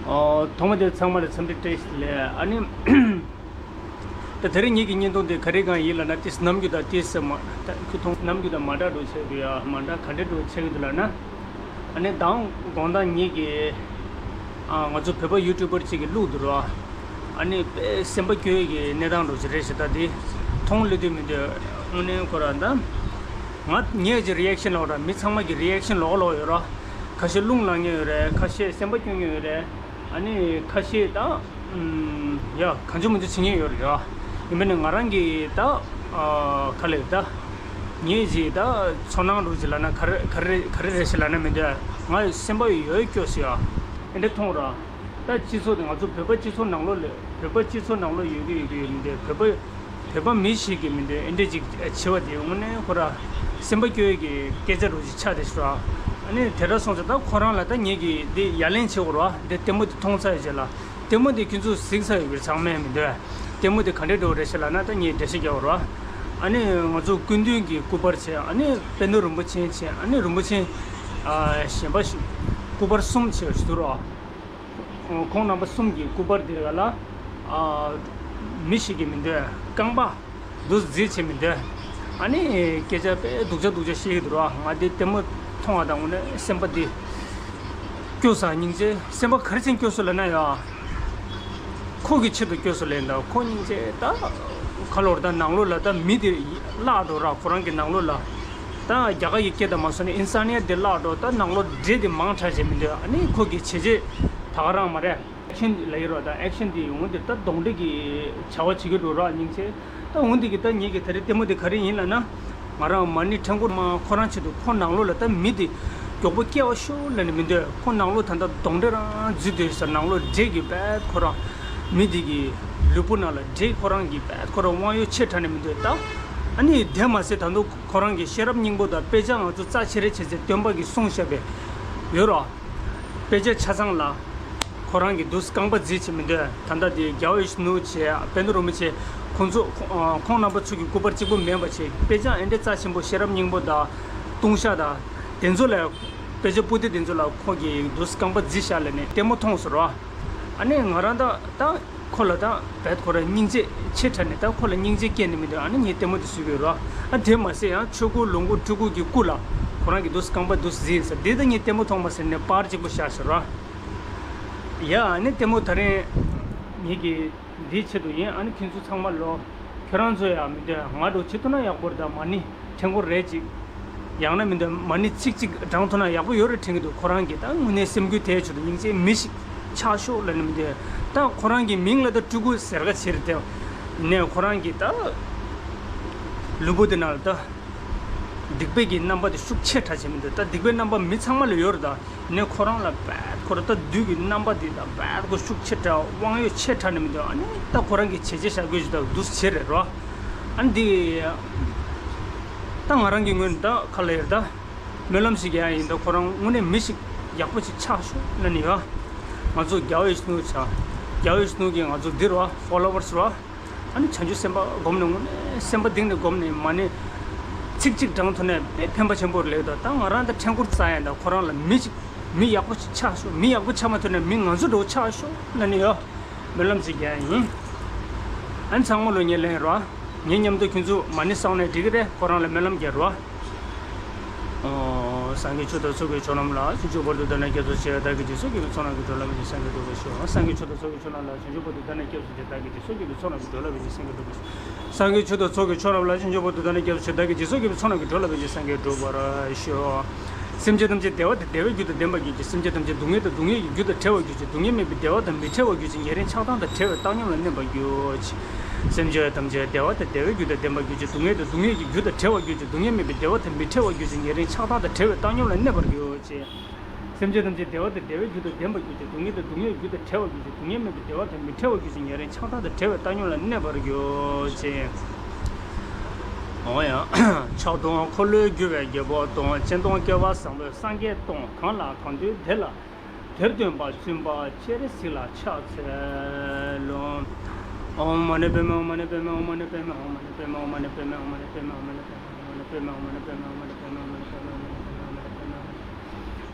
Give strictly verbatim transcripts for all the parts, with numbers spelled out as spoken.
ཨོ། ཐོག་མ་དེ་ཚང་མ་ལ་འཚམས་འདྲི་བཀྲ་ཤིས་བདེ་ལེགས། ཨ་ནི། ད་དེ་རིང་ངེད་ཀྱི་བརྙན་ཐུང་དེ་ག་རེ་གང་ཡིན་ལབ་ན། ཏིས་ནམ་རྒྱུན་དང་ཏིས་མ་ད་ཁྱོད་ཐོང་ནམ་རྒྱུན་དང་མ་འདྲ་འགྲོ་བྱས་འདུག་ཡ། མ་འདྲ་ག་འདྲ་འགྲོ་བྱས་ཀྱི་འདུག་ལབ་ན། ཨ་ནི་མདང་དགོང་དག་ངེད་ཀྱི་ཨ་ང་ཚོ་བོད་པ་ཡུ་ཊུབ་པར་གཅིག་གིས་བླུགས་འདུག་ར། ཨ་ནི་དཔེ་སེམས་པ་སྐྱོ་ཡས་ཀྱི་གནས་སྟངས་འགྲོ་བྱས་རེད་ཤག་ད་དེ་མཐོང་ལེ་དུས་མི་འདོད། དངོས་གནས་ཁོ་ར་ད་ང་ངས་ཀྱི་རི་ཨེག་ཤན་ལོག་ར། མི་ཚང་མ་གི་རི་ཨེག་ཤན་ལོག་ལོག་ཡོད་ར། ཁ་ཤས་རླུང་ལངས་མཁན་ཡོད་རེད། ཁ་ཤས་སེམས་པ་སྐྱོ་མཁན་ཡོད་རེད། ཨ་ནི་ཁ་ཤས་ད་ཨུམ་ཡ་གང་བྱུང་མང་བྱུང་བྱེད་མཁན་ཡོད་རེད་ཡ། ཡིན་པ་ནི་ང་རང་གིས་ད་ཨ་ག་ལེར་ད་ངས་ཅིག་ད་ཚོར་སྣང་རུ་ཅིག་ལབ་ན་ག་རེ་ག་རེ་ག་རེ་རེད་ཞེས་ལབ་ན་མི་འདོད། ང་སེམས་པ་ཡོད་སྐྱོ་སི་ཡ། ཨེ་འདྲ་མཐོང་ར། ད་སྤྱི་ཚོགས་དེ་ང་ཚོ་བོད་པ་སྤྱི་ཚོགས་ནང་ལོགས་ལ་བོད་པ་སྤྱི་ཚོགས་ནང་ལོགས་ཡོད་ཀྱི་ཡོད་ཀྱི་ཡོད་མི་འདོད། བོད་པ་བོད་པ་མི་ཞིག་གིས་མི་འདོད། ཨེ་འདྲ་ཅིག་བྱེད་པ་དེ་དངོས་གནས་ཁོ་ར་སེམས་པ་སྐྱོ་ཡས་ཀྱི་སྐད་ཆ་རུ་ཅིག་ཆགས་བསྡད་ཤག་ར། ཨ་ནི་དེ་འདྲ་སོང་ཙང་ད་ཁོ་རང་ལ་ད་ངེད་ཀྱིས་འདི་ཡ་ལན་བྱེད་དགོས་ར། འདི་ལྟད་མོ་དེ་མཐོང་ཚར་ཡོད་རྗེས་ལ། ལྟད་མོ་དེ་ཁྱོད་ཚོས་གཟིགས་ཚར་ཡོད་པའི་ཚང་མས་མི་འདོད། ལྟད་མོ་དེ་ག་འདྲས་འགྲོ་རེད་ཞེས་ལབ་ན་ད་ངས་འགྲེལ་བཤད་རྒྱག་དགོས་ར། ཨ་ནི་ང་ཚོ་སྐུ་མདུན་གྱི་སྐུ་པར་བྱས། ཨ་ནི་དཔལ་ལྡན་རིན་པོ་ཆེ་བྱས། ཨ་ནི་རིན་པོ་ཆེ་ཨ་གཞན་པ་ཞིག་སྐུ་པར་གསུམ་བྱས་ཞུ་རོགས། ཁོང་རྣམ་པ་གསུམ་གྱི་སྐུ་པར་འདི་ལ་ཨ་མི་ཞིག་གིས་མི་འདོད། རྐང་པ་འདུག་བརྫིས་བྱས་མི་འདོད། ཨ་ནི་སྐད་ཆ་དཔེ་སྡུག་ཅག་སྡུག་ཅག་བཤད་ཀྱི་འདུག་ར། ང་འདི་ལྟད་མོ་མཐོང་བ་དང་དངོས་གནས་སེམས་པ་འདི་སྐྱོ་ས་སྙིང་རྗེ། སེམས་པ་ག་རེ་བྱས་སྐྱོ་སོང་ལབ་ན་ཡ། ཁོ་གི་ཆེད་དུ་སྐྱོ་སོང་ལབ་ཡིན། ད་ཁོ་སྙིང་རྗེ། ད་ཁ་ལོར་ད་ནང་ལོགས་ལ་ད་མི་དེ་བརླག་འགྲོ་ར། ཁོ་རང་གི་ནང་ལོགས་ལ། ད་རྒྱ་གར་གྱི་སྐད་དང་མ་སོང་ནས་ཨིན་སཱ་ནི་ཡ་དེ་བརླག་འགྲོ། ད་ནང་ལོགས་འདྲེ་དེ་མང་དྲགས་བྱས་མི་འདོད། ཨ་ནི་ཁོ་གི་བྱས་རྗེས་ད་ག་རང་མ་རེད། ཨེག་ཤན་ལ་ཡོད་རོགས། ད་ཨེག་ཤན་དེ་ཡོང་དེ་ད་གདོན་འདྲེ་གི་བྱ་བ་བྱེད་ཀྱི་འགྲོ་རོགས། སྙིང་རྗེ། ད་འོང་དེ་གི་ད་ངེད་ཀྱི་ད་རེས་ལྟད་མོ་དེ་ག་རེ་ཡིན་ལབ་ན། ང་རང་མ་ཎི་ཕྲེང་སྐོར་མ་ཁོ་རང་ཆེད་དུ་ཁོ་ནང་ལོགས་ལ་ད་མི་དེ་མགྱོགས་པོ་སྐྱེ་བ་ཤོག་ལབ་ནས་མི་འདོད། ཁོ་ནང་ལོགས་ད་ད་གདོན་འདྲེ་རང་འཛུལ་སྡོད་ས། ནང་ལོགས་འདྲེ་གི་བད་ཁོ་རང་མི་དེ་གི་ལུས་པོ་ནང་ལ་འདྲེ་ཁོ་རང་གི་བད་ཁོ་རང་དབང་ཡོད་ཆེ་དྲགས་ནས་མི་འདོད་ད། ཨ་ནི་དེ་མ་ཟད་ད་དུང་ཁོ་རང་གི་ཤེས་རབ་སྙིང་པོ་དང་དཔེ་ཆ་ང་ཚོ་རྩ་ཆེ་རེ་བྱེད་ཚེ་སྟོན་པ་གིས་གསུངས་བཞག་པའི་ཡོད་རོགས། དཔེ་ཆ་ཆ་ཚང་ལ་ཁོ་རང་གི་འདུག་རྐང་པ་བརྫིས་བྱེད་མི་འདོད། ད་ལྟ་དེ་རྒྱལ་བ་ཡིད་བཞིན་ནོར་བུ་བྱས། དཔལ་ལྡན་རིན་པོ་ཆེ་ཁོང་ཚོ་ཁོ- ཁོང་རྣམ་པ་ཚོ་གི་སྐུ་པར་གཅིག་པོ་མེད་པ་བྱས། དཔེ་ཆ་ཨེ་འདྲ་རྩ་ཆེན་པོ་ཤེས་རབ་སྙིང་པོ་དང་ལྟུང་བཤགས་དང་དེ་ཚོ་ལ། དཔེ་ཆ་པོ་ཏི་དེ་ཚོ་ལ་ཁོ་གི་འདུག་རྐང་པ་བརྫིས་བཞག་ལབ་ནས་ལྟད་མོ་མཐོང་སོང་རོ། ཨ་ནི་ང་རང་ད་ད། ཁོ་ལ་ད་བད་ཁོ་ར་སྙིང་རྗེ་ཆེ་དྲགས་ནས་ད་ཁོ་ལ་སྙིང་རྗེ་སྐྱེས་ནས་མི་འདུག་ཨ་ནི་ངས་ལྟད་མོ་དེ་བཟོས་ཡོད་ར། ཨ་དེ་མ་ཟད་ཡང་ཆོས་སྐུ་ལོངས་སྐུ་སྤྲུལ་སྐུ་གི་སྐུ་ལ་ཁོ་རང་གི་འདུག་རྐང་པ་འདུག་བརྫིས་ས་འདི་ད་ངས་ལྟད་མོ་མཐོང་མ་ཟེར་ནས་པར་གཅིག་པོ་བཞག་ཟེར་ར། ཡ་ཨ་ནི་ལྟད་མོ་ད་རིང་ངེད་ཀྱི་འདིའི་ཆེད་དུ་ཡིན། ཨ་ནི་ཁྱེད་ཚོ་ཚང་མ་ལོ་ཁྱོད་རང་ཚོ་ཡ་མི་འདོད་ང་འགྲོ་བྱེད་ཐུབ་ན་ཡག་པོ་རེད། ད་མ་ཎི་ཕྲེང་སྐོར་རེ་གཅིག་ཡང་ན་མི་འདོད་མ་ཎི་ཚིག་གཅིག་བགྲང་ཐུབ་ན་ཡག་པོ་ཡོད་རེད་དྲན་གྱི་འདུག་ཁོ་རང་གིས་ད་དངོས་གནས་སེམས་འགུལ་དེའི་ཆེད་དུ་སྙིང་རྗེ་མི་ཞིག་ཆགས་ཤོག་ལབ་ནས་མི་འདོད། ད་ཁོ་རང་གི་མིང་ལ་ད་སྤྲུལ་སྐུ་ཟེར་ག་བྱེད་རེད་དེ། ནས་ཁོ་རང་གིས་ད་ལུས་པོ་དེ་ནང་ལ་ད་སྡིག་པའི་གི་རྣམ་པ་དེ་ཤུགས་ཆེ་དྲགས་བྱེད་མི་འདོད། ད་སྡིག་པའི་རྣམ་པ་མི་ཚང་མ་ལ་ཡོད་རེད་ད། ནས་ཁོ་རང་ལ་བད་ཁོ་ར་ད་བདུད་ཀྱི་རྣམ་པ་འདི་དང་བད་ཁོ་ཤུགས་ཆེ་དྲགས་དབང་ཡོད་ཆེ་དྲགས་ནས་མི་འདུག་ཨ་ནི་ད་ཁོ་རང་གི་བྱས་རྗེས་བཞག་དགོས་ཞིག་ད་འདུག་བྱེད་རེད་རོ། ཨ་ནི་འདི་ད་ང་རང་གི་ངོས་ནས་ད་ཁ་ལ་ཡོད་ད་སྨོན་ལམ་ཞིག་ཡང་ཡིན་ད། ཁོ་རང་དངོས་གནས་མི་ཞིག་ཡག་པོ་ཞིག་ཆགས་ཤོག་ལ་ནི་ཡ། ང་ཚོ་རྒྱལ་བའི་གཞོན་ནུ་ཆ་རྒྱལ་བའི་གཞོན་ནུ་གི་ང་ཚོ་འདི་རོ་ཕོ་ལོ་ཝར་སི་རོ། ཨ་ནི་བྱང་ཆུབ་སེམས་དཔའ་སྒོམ་ནས་དངོས་གནས་སེམས་པ་གཏིང་ནས་སྒོམ་ནས་མ་ཎི་ཚིག་གཅིག་བགྲང་ཐུབ་ན་དཔེ་ཕན་པ་ཆེན་པོ་རེད་ད། ད་ང་རང་ད་ཕྲེང་སྐོར་རྩ་ཡང་ད་ཁོ་རང་ལ་མི་ཅིག་མི་ཡག་པོ་ཅིག་ཆགས་ཤོག་མི་ཡག་པོ་ཆགས་མ་ཐུབ་ན་མི་ང་ཚོ་འགྲོ་ཆགས་ཤོག་ལ་ནི་ཡོ། སྨོན་ལམ་ཅིག་རྒྱག་ཡིན། ཨ་ནི་ཚང་མ་ལོ་ངས་ལན་རོ། ངའི་མཉམ་དུ་ཁྱོད་ཚོ་མ་ཎི་བསགས་ནས་འགྲིག་གི་རེད། ཁོ་རང་ལ་སྨོན་ལམ་རྒྱག་རོ། ཨོ། སངས་རྒྱས་ཆོས་དང་ཚོགས་ཀྱི་མཆོག་རྣམས་ལ། བྱང་ཆུབ་བར་དུ་བདག་ནི་སྐྱབས་སུ་མཆི། བདག་གིས་སྦྱིན་སོགས་ཀྱི་ཚོགས་རྣམས་ཀྱི་འགྲོ་ལ་མི་འཇིགས། སངས་རྒྱས་འགྲུབ་པར་ཤོག་སངས་རྒྱས་ཆོས་དང་ཚོགས་ཀྱི་མཆོག་རྣམས་ལ། བྱང་ཆུབ་བར་དུ་བདག་ནི་སྐྱབས་སུ་མཆི། བདག་གིས་སྦྱིན་སོགས་ཀྱི་ཚོགས་རྣམས་ཀྱི་འགྲོ་ལ་མི་འཇིགས། སངས་རྒྱས་འགྲུབ་པར་ཤོག་སངས་རྒྱས་ཆོས་དང་ཚོགས་ཀྱི་མཆོག་རྣམས་ལ། བྱང་ཆུབ་བར་དུ་བདག་ནི་སྐྱབས་སུ་མཆི། བདག་གིས་སྦྱིན་སོགས་ཀྱི་ཚོགས་རྣམས་ཀྱི་འགྲོ་ལ་མི་འཇིགས། སངས་རྒྱས་འགྲུབ་པར་ཤོག་སེམས་ཅན་ཐམས་ཅད་བདེ་བ་དང་བདེ་བའི་རྒྱུ་དང་ལྡན་པར་གྱུར་ཅིག་སེམས་ཅན་ཐམས་ཅད་སྡུག་བསྔལ་དང་སྡུག་བསྔལ་གྱི་རྒྱུ་དང་བྲལ་བར་གྱུར་ཅིག་སྡུག་བསྔལ་མེད་པའི་བདེ་བ་དང་མི་བྲལ་བར་གྱུར་ཅིག་ཉེ་རིང་ཆགས་སྡང་དང་བྲལ་བའི་བཏང་སྙོམས་ལ་གནས་པར་གྱུར་ཅིག་སེམས་ཅན་ཐམས་ཅད་བདེ་བ་དང་བདེ་བའི་རྒྱུ་དང་ལྡན་པར་གྱུར་ཅིག་སྡུག་བསྔལ་དང་སྡུག་བསྔལ་གྱི་རྒྱུ་དང་བྲལ་བར་གྱུར་ཅིག་སྡུག་བསྔལ་མེད་པའི་བདེ་བ་དང་མི་བྲལ་བར་གྱུར་ཅིག་ཉེ་རིང་ཆགས་སྡང་དང་བྲལ་བའི་བཏང་སྙོམས་ལ་གནས་པར་གྱུར་ཅིག་སེམས་ཅན་ཐམས་ཅད་བདེ་བ་དང་བདེ་བའི་རྒྱུ་དང་ལྡན་པར་གྱུར་ཅིག་སྡུག་བསྔལ་དང་སྡུག་བསྔལ་གྱི་རྒྱུ་དང་བྲལ་བར་གྱུར་ཅིག་སྡུག་བསྔལ་མེད་པའི་བདེ་བ་དང་མི་བྲལ་བར་གྱུར་ཅིག་ཉེ་རིང་ཆགས་སྡང་དང་བྲལ་བའི་བཏང་སྙོམས་ལ་གནས་པར་གྱུར་ཅིག་འོ་ཡང་། ཕྱག་སྟོང་འཁོར་ལོས་སྒྱུར་བའི་རྒྱལ་པོ་སྟོང་། སྤྱན་སྟོང་སྐལ་བ་བཟང་པོས་སངས་རྒྱས་སྟོང་། གང་ལ་གང་འདུལ་དེ་ལ་དེར་སྟོན་པ། བཙུན་པ་སྤྱན་རས་གཟིགས་ལ་ཕྱག་འཚལ་ལོ། ཨོཾ་མ་ཎི་པདྨེ་ཧཱུྃ། མ་ཎི་པདྨེ་ཧཱུྃ། མ་ཎི་པདྨེ་ཧཱུྃ། མ་ཎི་པདྨེ་ཧཱུྃ། མ་ཎི་པདྨེ་ཧཱུྃ། མ་ཎི་པདྨེ་ཧཱུྃ། མ་ཎི་པདྨེ་ཧཱུྃ།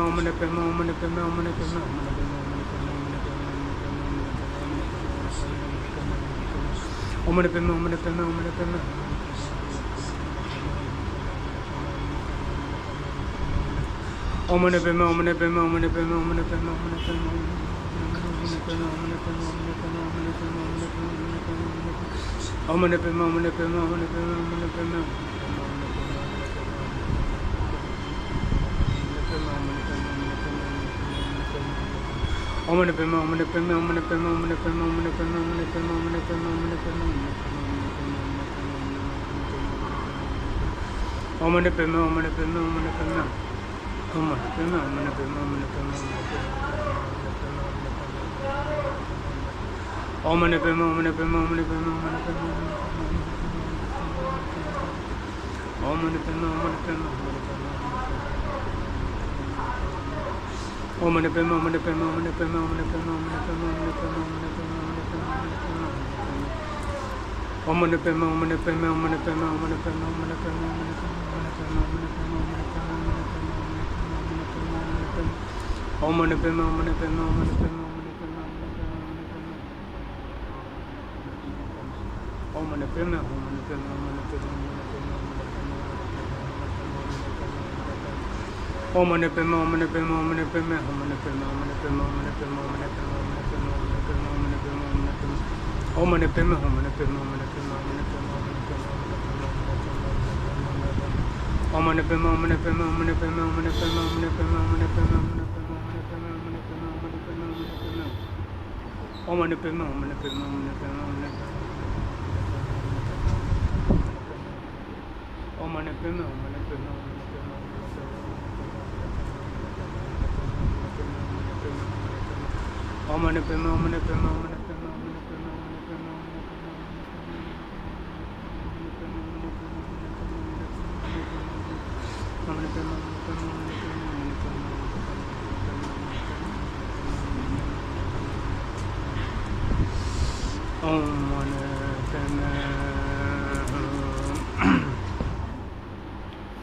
ཨོཾ་མ་ཎི་པདྨེ་ཧཱུྃ།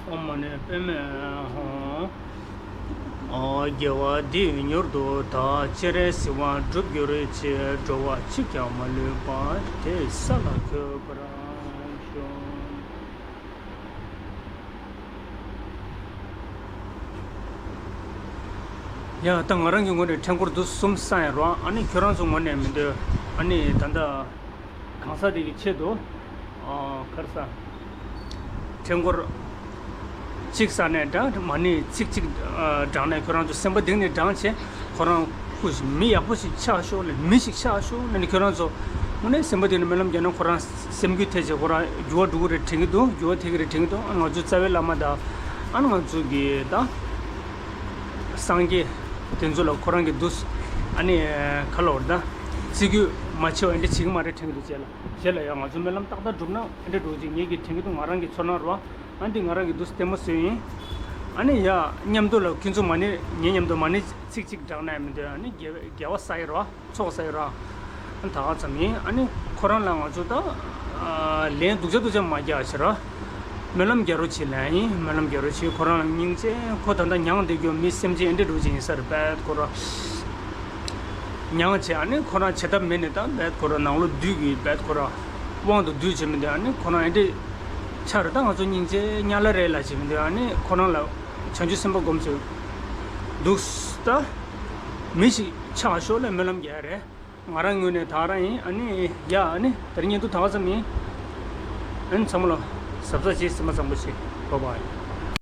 ཨོཾ་མ་ཎི་པདྨེ་ཧཱུྃ། ཨོ། དགེ་བ་འདིས་མྱུར་དུ་བདག། སྤྱན་རས་གཟིགས་དབང་འགྲུབ་གྱུར་ཅིག། འགྲོ་བ་གཅིག་ཀྱང་མ་ལུས་པ། དེ་ས་ལ་འཁོད་པར་ཤོག། ཡ། ད་ང་རང་གི་ངོས་ནས་ཕྲེང་སྐོར་འདི་གསུམ་བསགས་ཡིན་རོགས། ཨ་ནི་ཁྱོད་རང་ཚོ་ངོས་ནས་མི་འདོད། ཨ་ནི་ད་ལྟ་གང་ཟག་དེ་གི་ཆེད་དུ། ཨ། ག་རེ་ཟ། ཕྲེང་སྐོར་གཅིག་བསགས་ནས་འདྲ། མ་ཎི་ཚིག་གཅིག་ཨ། བགྲངས་ནས་ཁྱོད་རང་ཚོ་སེམས་པ་གཏིང་ནས་བགྲངས་བྱས། ཁོ་རང་སྐུ་མི་ཡག་པོ་ཞིག་ཆགས་ཤོག་ལ། མི་ཞིག་ཆགས་ཤོག་ལ་ནི། ཁྱོད་རང་ཚོ་དངོས་གནས་སེམས་པ་གཏིང་ནས་སྨོན་ལམ་རྒྱག་ན། ཁོ་རང་སེམས་རྒྱུད་ཐེག་བྱས། ཁོ་རང་འགྱུར་བ་འགྲོ་གི་རེད་དྲན་གྱི་འདུག། འགྱུར་བ་ཐེག་གི་རེད་དྲན་གྱི་འདུག། ཨ། ང་ཚོའི་རྩ་བའི་བླ་མ་དང་། ཨ་ནི་ང་ཚོ་གི་ད་སངས་རྒྱས་དེ་ཚོ་ལ་ཁོ་རང་གི་འདུག། ཨ་ནི་ག་ལབ་དགོས་རེད། ད་ཚིག་རྒྱུད་མ་ཆེ་བ་འདི་འདྲ་བྱེད་ཀྱི་མ་རེད་དྲན་གྱི་འདུག། རྗེས་ལ་རྗེས་ལ་ཡང་ང་ཚོ་སྨོན་ལམ་ཏག་ཏག་བསྒྲུབས་ན་འདི་འདྲ་འགྲོ་གི་ཅིག་ངེད་ཀྱིས་དྲན་གྱི་འདུག། ང་རང་གི་ཚོར་སྣང་རོ། ཨ། འདི་ང་རང་གི་འདུག། ལྟད་མོ་བཟོས་ཡིན། ཨ་ནི་ཡ་མཉམ་དུ་ལ་ཁྱོད་ཚོ་མ་ཎི། ངའི་མཉམ་དུ་མ་ཎི་ཚིག་གཅིག་བགྲངས་ན་ཡང་མི་འདོད། ཨ་ནི་དགེ་དགེ་བ་བསགས་ཡིན་རོ། ཚོགས་བསགས་ཡིན་རོ། ཨ། ད་ག་ཙམ་ཡིན། ཨ་ནི་ཁོ་རང་ལ་ང་ཚོ་ད་ལན་སྡུག་ཅག་སྡུག་ཅག་མ་རྒྱག་ཕྱིར་རོ། སྨོན་ལམ་རྒྱག་རོགས་བྱེད་ལབ་ཡིན། སྨོན་ལམ་རྒྱག་རོགས་བྱེད། ཁོ་རང་ལ་སྙིང་རྗེ། ཁོ་ད་ལྟ་མྱངས་བསྡད་རྒྱུ་མི་སེམས་ཅན་འདི་འདྲ་འདྲ་བོ་ཅིག་ཡིན་ས་རེད་པས། ཁོ་རང་མྱངས་བྱས། ཨ་ནི་ཁོ་རང་བྱེད་ཐབས་མེད་ནས་ད་པས། ཁོ་རང་ནང་ལོགས་སྡོད་ཀྱི་པས། ཁོ་རང་དབང་དུ་སྡོད་བྱེད་མི་འདོད། ཨ་ནི་ཁོ་རང་འདི་འདྲ་ཆགས་རེད། ད་ང་ཚོ་སྙིང་རྗེ་དམྱལ་བ་རེད་ལབ་བྱེད་མི་འདོད། ཨ་ནི་ཁོ་རང་ལ་བྱང་ཆུབ་སེམས་དཔའ་སྒོམ་བྱེད། འདུག་ད། མི་ཞིག་ཆགས་ཤོག་ལ་སྨོན་ལམ་རྒྱག་རེད། ང་རང་ངོས་ནས་ད་རང་ཡིན། ཨ་ནི་ཡ་ཨ་ནི་དེ་རིང་ཉིན་ཐོ་ད་ག་ཙམ་ཡིན། ཨ་ནི་ཚང་མ་ལ་གཟབ་གཟབ་བྱེད། སེམས་པ་བཟང་པོ་བྱེད། བྷའི་བྷའི།